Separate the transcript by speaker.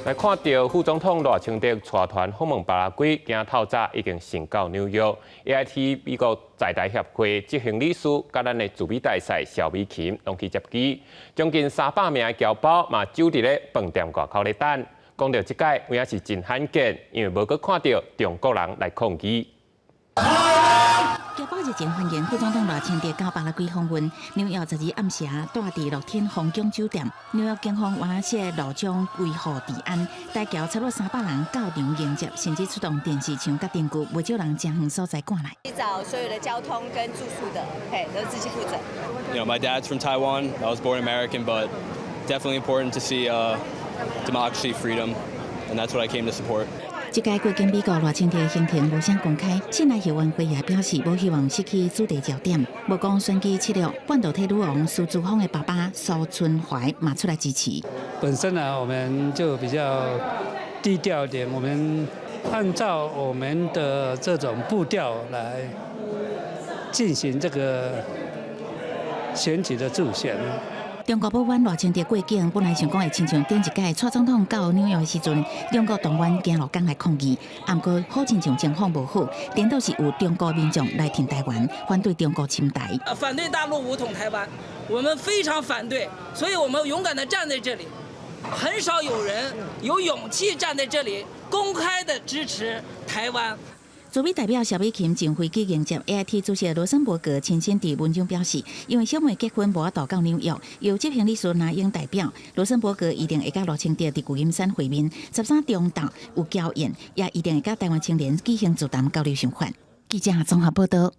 Speaker 1: 來看著副總統賴清德帶團訪問巴拉圭，今透早已經先到紐約。AIT 美國在台協會執行理事，佮咱的駐美大使蕭美琴攏去接機，將近300名的僑胞嘛守佇咧飯店外口咧等。講著這擺有影是真罕見，因為無閣看著中國人來抗議。
Speaker 2: 僑胞熱情歡迎副總統賴清德到巴拉圭訪問。紐約12暗時蹛佇樂天皇宮酒店，紐約警方原來設路障維護治安，台僑差不多300人到場迎接，甚至出動電視牆佮燈具，袂少人誠遠所在趕來。
Speaker 3: 找所有的交通跟住宿的，嘿，都自己負責。
Speaker 4: My dad's from Taiwan. I was born American, but definitely important to see democracy, freedom, and that's what I came to support.
Speaker 2: 這擺過境美國賴清德行程無啥公開，新來後援會也表示無希望失去主題焦點。無講選舉策略，半導體女王蘇姿豐的爸爸蘇春懷嘛出來支持。
Speaker 5: 本身呢，我們就比較低調一點，我們按照我們的這種步調來進行這個選舉的助選。
Speaker 2: 中國不滿賴清德過境，本來想講會親像頂一屆蔡總統到紐約的時陣，中國動員行路工來抗議，毋過好親像情況無好，顛倒是有中國民眾來挺台灣，反對中國侵台。
Speaker 6: 反對大陸武統台灣，我們非常反對，所以我們勇敢地站在這裡。很少有人有勇氣站在這裡公開的支持台灣。
Speaker 2: 駐美代表蕭美琴上飛機迎接 AIT 主席羅森伯格親身佇文中表示，因為小妹結婚無法度到紐約，由執行理事那英代表，羅森伯格一定會佮賴清德佇舊金山會面，13中晝有僑宴，也一定會佮台灣青年舉行座談交流想法。記者綜合報道。